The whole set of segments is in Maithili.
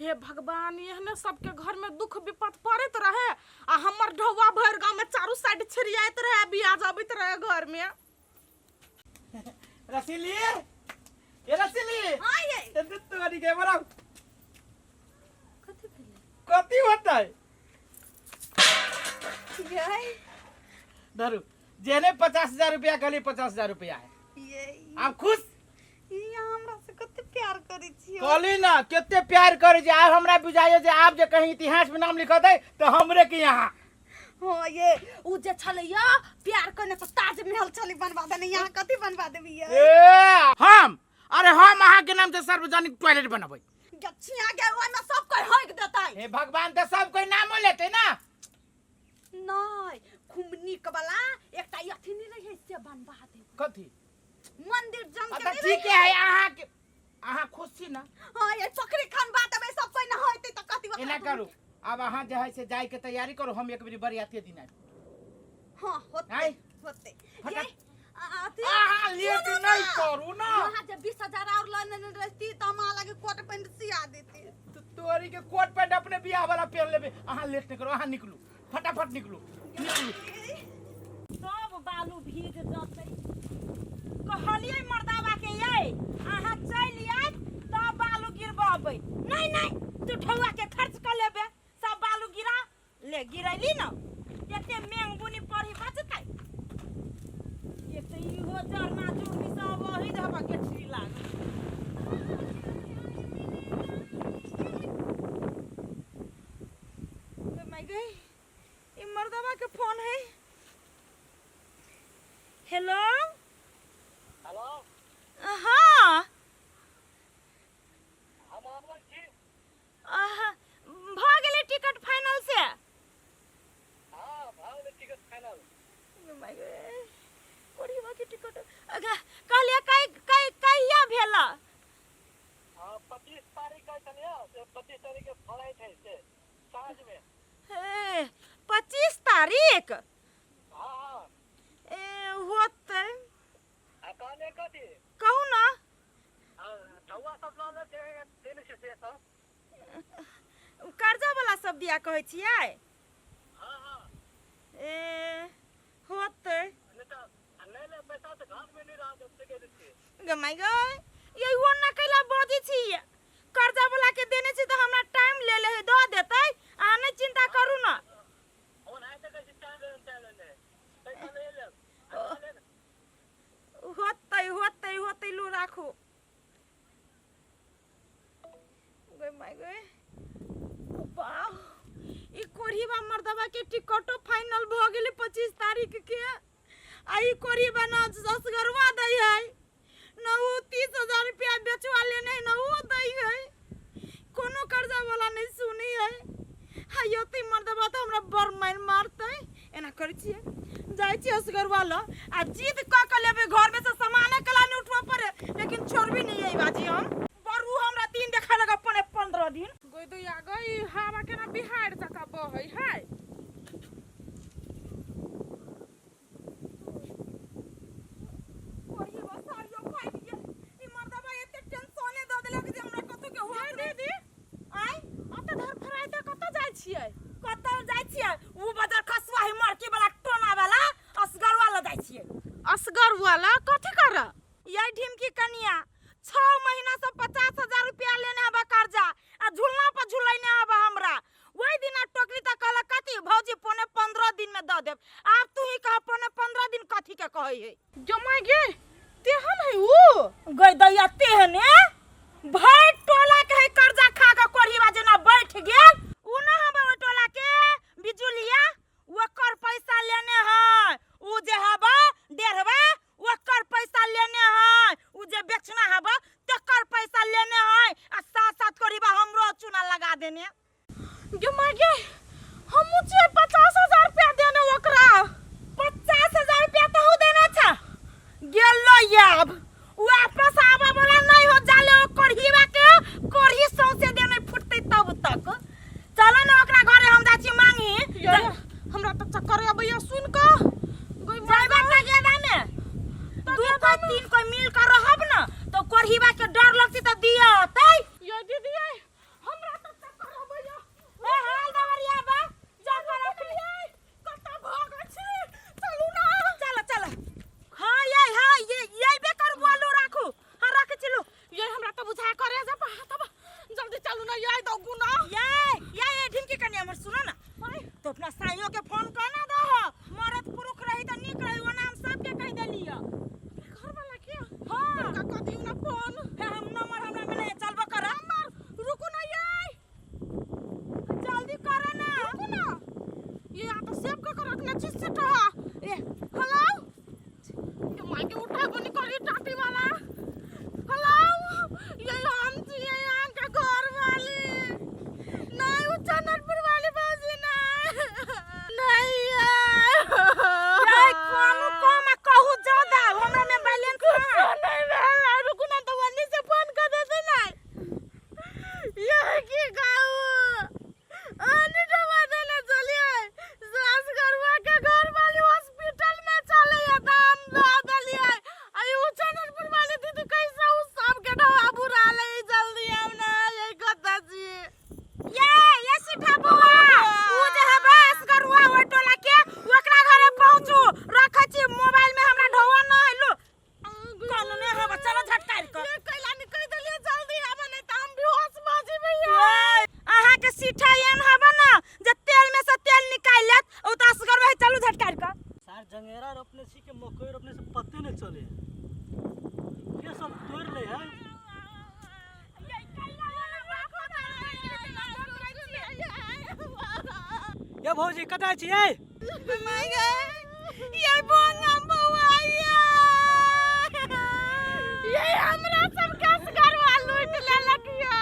हे भगवान, एहने सबके घर में दुख विपत पड़ैत रहे आ हमर ढौआ भरि गाँव में चारू साइड छिड़ियाइत रहे आ बियाज अबैत रहे घर में। रसीली, ए रसीली। हाँ ये। ए तोरी के बड़ा कथी भेलै? कथी होतै? ये। धरू जेने 50,000 रुपया कहली, 50,000 रुपया है। ये। आप खुश? ई अहाँ हमरा से कते प्यार करै छी। कहली ना कते प्यार करै छी। आब हमरा बुझाइए जे आब जे कहीं इतिहास में नाम लिखतै तऽ हमरे के यहाँ। हाँ ये उ जे छलैया प्यार करने तऽ ताजमहल छलै बनवा देने, यहाँ कथी बनवा देबी ये? ए हम, अरे हम अहाँ के नाम से सार्वजनिक टॉयलेट बनबै। गछिया के ओहिमे सब कोई हक देतै। हे भगवान, तऽ सब कोई नामो लेतै ना। नहीं, खूब नीक वाला एकटा अथी नहीं रहे से बनवा देब। कथी? मंदिर जम के अच्छा नहीं ठीक रहे? है, अहाँ के अहाँ खुश छी ना? हाँ ये पोखरी खनवा देबै, सब कोई ना होइतै तऽ कथी ओकरा एना करू, आब अहाँ जे है से जाय के तैयारी करू, हम एक बेरी बरियाती दिन आयब। हाँ होतै। आँय? होतै। फटा- ये, अथी- अहाँ लेट सुनू नहीं ना। करू ना। अहाँ जे 20,000 और लऽ लेने रहिती तऽ हम अहाँ लगे कोट पैंट सिया देती। तो तोरी के कोट पैंट अपने बियाह वाला पहन लेबे। अहाँ लेट नहीं करू, अहाँ निकलू, फटाफट निकलू, निकलू। सब बालू भीज जतै। कहलियै मर्दाबा के, यै अहाँ चलि आयब तब बालू गिरबेबै। नहीं नहीं, तू ढौआ के खर्च कऽ लेबे, सब बालू गिरा ले। गिरैली न एते मेंग बुनी पढ़ी बचतै। एक तऽ इहो जरना जुर्मी सब ओही धबा गेठरी लागल। गे माय गई, ई मर्दवा के फोन है। हेलो। हेलो। हाँ। हम आबै छी। आहा, भऽ गेलै टिकट फाइनल से? हाँ, भऽ गेलै टिकट फाइनल। गे माय गे, कोढ़ीवा के टिकट। अगा, कहलियै कै कै कहिया भेल? हाँ, 25 तारीख के छलियै से, 25 तारीख के फ्लाइट है से साँझ में। हे, 25 तारीख? हाँ हाँ। ए होतै। आ कहलियै कथी? कहू ना। हाँ, ढौआ सब लऽ लेतै, देने छै से सब। कर्जा वाला सब दिया कहै छियै? हाँ हाँ। ए होतै। नहि तऽ नहि ले पैसा तऽ घरमे नहि रहत से कहि दै छियै। गे माय गे, ये ओना कैला बजै छी? कर्जा वाला के देने छी तऽ हमरा टाइम ले ले है, दऽ देतै, अहाँ नहि चिंता करू ना। ओनाहिते कहै छी टाइम लेने, टाइम लेने पैसा ले लेब आ लऽ लेब। होतै होतै होतै, लू राखू। गे माय गे, बाह, ई कोढ़ीबा मर्दबा के टिकटो फाइनल भऽ गेलै 25 तारीख के, आ ई कोढ़ीबा न असगरवा दै है न उ 30,000 रुपया बेचवा लेने है न उ दै है। कोनो कर्जा वाला नहीं सुनी है। हा योते मर्दबा तऽ हमरा बड़ मारि मारतै। एना करै छियै, जाइ छियै असगरवा लग आ जिद कऽ के लेबै, घर में से सामाने कला नहीं उठबऽ पड़े, लेकिन छोड़बी नहीं यही बाजी हम। बड़ उ हमरा दिन देखा लगा 14.75 दिन। गई दैया गई, हवा केना बिहाड़ि जकाँ बहै है। ओही बसारियो फाटि गेल। ई मर्दबा एते टेंशने दऽ देलक जे हमरा कतौ के होश यै दीदी, आँय? ओते धरफराइते कतऽ जाइ छियै? कतऽ जाइ छियै? उ बजर खसुआ है मरकी वाला टोना वाला असगरवा लऽ जाइ छियै। असगर वाला कथी करऽ? यै ढिमकी कनिया, 6 महीना से 50,000 रुपया लेने हबा कर्जा आ झुलना पर झुलैने हबा हमरा। ओहि दिना टोकरी तऽ कहलक कथी, भौजी 14.75 दिन में दऽ देब। आब तू ही कह, 14.75 दिन कथी के कहै है? जमाय गे, तेहन है उ? गई दैया, तेहने भरि टोला के है कर्जा खा के कोढ़ीबा जेना बैठ गेल। उ न हबे ओहि टोला के बिजुलिया, ओकर पैसा लेने है। उ जे हबा डेढ़बा ओकर पैसा लेने है, उ जे बेचना हबा तेकर पैसा लेने है, आ सात सात कोढ़ीबा हमरो चूना लगा देने। गे माय गे, हमहूँ छियै 50,000 रुपया देने ओकरा। 50,000 रुपया तहु देने छ? गेलो आब वापस आबऽ वाला नहीं हो जाले, ओ कोढ़ीबा के कोढ़ी सौंसे देने फुटतै तब तक। चलो ने ओकरा घरे, हम जाइ छी मांगी। यै, हमरा तऽ चक्कर अबैया सुन कऽ। जाइबा तगेदा में दू कोई तीन कोई मिल कर रहब न तो कोढ़ीबा के डर लगती तऽ दिया अतै। यै दीदी यै, हमरा तऽ चलू ना याय दौ गुना। ये ये ये ढिमकी कनी हमर सुनो ना, तो अपना साइयो के फोन कर ना दो, मरद पुरुख रही त नीक रही, ओना हम सबके कह देलियो। घर वाला के? हां। का कह दियो ना फोन। हे हम नंबर हमरा में नहीं चलबो कर। नंबर रुको ना याय, जल्दी करो ना। रुको ना, ये आ तो सेव कर रखना चीज से टहा। ए हेलो, ये माई के उठा बनी करी टाटी वाला। हेलो, ये हम छियै यहाँ के घर वाली, नहीं उ चननपुर वाली बाजी ना नहीं यार। ये कम कम आ कहू ज्यादा, हमरा में बैलेंस ना नहीं भेल। रुकू ना तो वन्नी से फोन कर देते ना। ये की गाऊ अनि डबा देने चलिए सास गरुआ के घर वाली हॉस्पिटल में चले या दाम दा दलिए। आई उ चननपुर वाली दीदी कैसे उ सब के डबा बुरा ले, जल्दी आउ ना ये कता जी। ये ये सीठा बुआ उ जे है बस गरुआ ओ टोला के ओकरा घरे पहुंचू, रखै छी मोबाइल में हमरा ढोवा न आइलो कोनो ने हब, चलो झटकार क। ये कैला नि कह दलिए जल्दी आबे नहीं त हम बेहोश भ जेबै। अहाँ के सीठा एहन हब ना जे तेल में से तेल निकाल लेत, उ त असगर है। चलू झटकार क। सार जंगेरा रोपने छी के मकई रोपने से पते नहीं चले, के सब तोड़ ले है। ये भौजी कतऽ छियै? ये बोंगा बौआ ये ये हमरा सब के असगरवा लूट लेलक ये।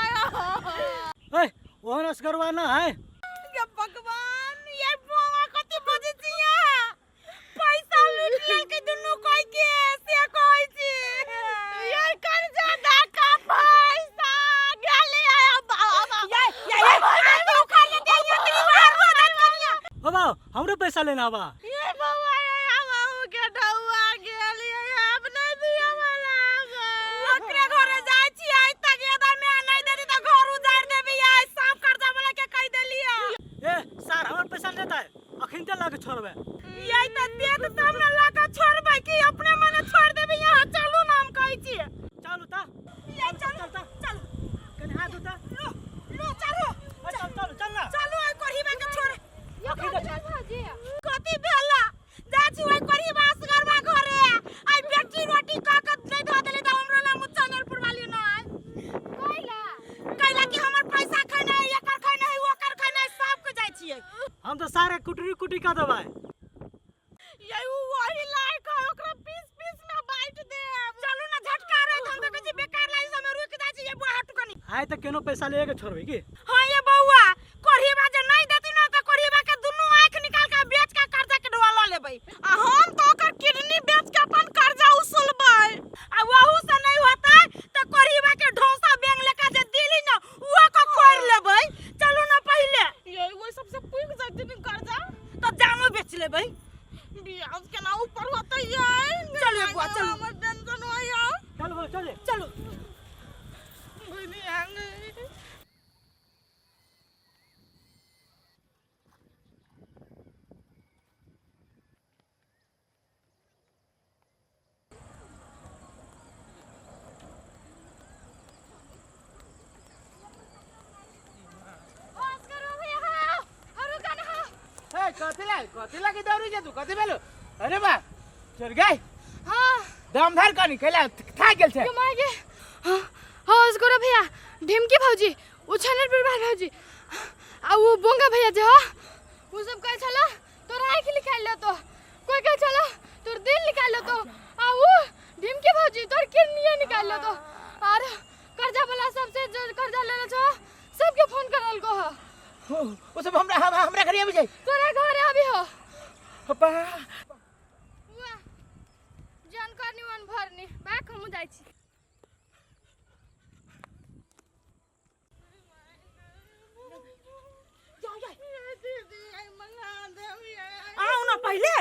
ए ओहन असगरवा ना है। ये भगवान, ये बोंगा कथी बजै छियै? पैसा लूट लेलकै दुनू कोई के से कहै छी। ये कर्जा दा का पैसा गेलै बाबा। ये ये ये आ तू खा ले दे ये तेरी बाहर मदद करिया। ओ बा हमरो पैसा लेना बा। ये बौआ ये हम के ढौआ गेल ये अब नहीं दिया वाला। ओकरे घरे जाइ छी आइ तक एदा में नहीं देती त घर उजाड़ देबी। आइ सब कर्जा वाला के कह देलिया। ए सार हमर पैसा लेता है अखन ते लाके छोड़बे। ये त देत तब न लाके छोड़बै कि अपने मने छोड़ देबी। यहाँ चलू ना हम कहै छी। चलू ता ये चलू चल ता चलू कनि हाथ उठा। लो लो चलू ए, चल चल चल ना चलू ओइ कोढ़ीबा के छोड़। अखन ते कथी भेला? जाइ छी ओइ कोढ़ीबा असगरबा घरे, आइ बेटी रोटी क के नहीं धऽ देली त हमरो नाम चनरपुर वाली न आइ। कैला कैला कि हमर पैसा खैने है, एकर खैने है, ओकर खैने है, सबके जाइ छियै। हम तो सारे कुटरी कुटी का देबै। ये उ वही लायक है, ओकरा पीस पीस में बांट देब। चलू ना झटका रहे हम तो कहै छी बेकार लाइ समय रुक जाइ छी। ये बुआ हटू कनी। आइ त केनो पैसा ले के छोड़बै की? हाँ ये बौआ कोढ़ीबा जे नहीं देती ना त कोढ़ीबा के दुनू आँख निकाल के बेच के कर्जा के ढोआ ल लेबै। आ हम तो ओकर किडनी बेच के अपन कर्जा उसलबै। आ वहू से नहीं होतै त कोढ़ीबा के ढौसा बेंग लेका जे दिली ना उहो के कोड़ लेबै। चलू ना पहिले। ये ओइ सबसे पुग जैती कर्जा त जानो बेच लेबै। ब्याज केना ऊपर होतै ये। चलू ये बुआ चलू। हमर टेंशन होइया। चल बौ चल। चलू। बुझली आंगे। ए कथी ला कथी लागी दौड़ी जे तू कथी भेलो? अरे बा चल गई। हां दम धर कनी कैला थाक गेल छै। के माय गे। हां हां असगरो भैया, ढिमकी भौजी, उ छनरपुर भाई भौजी आ उ बोंगा भैया जे हो, उ सब कहै छला तोर आँखि निकालि लेतो, कोई कहै छला तोर दिल निकालि लेतो, आ उ ढिमकी भौजी तोर किडनिये निकालि लेतो। आर कर्जा वाला सबसे जो कर्जा लेने छो सबके फोन करलको ह। ओ सब हमरा हमरा घरे आबि जाय। तोरा घरे आबि हो। अब्बा वाह जन करनी वन भरनी बाक हमहु जाइ छी। आउ ना पहिले।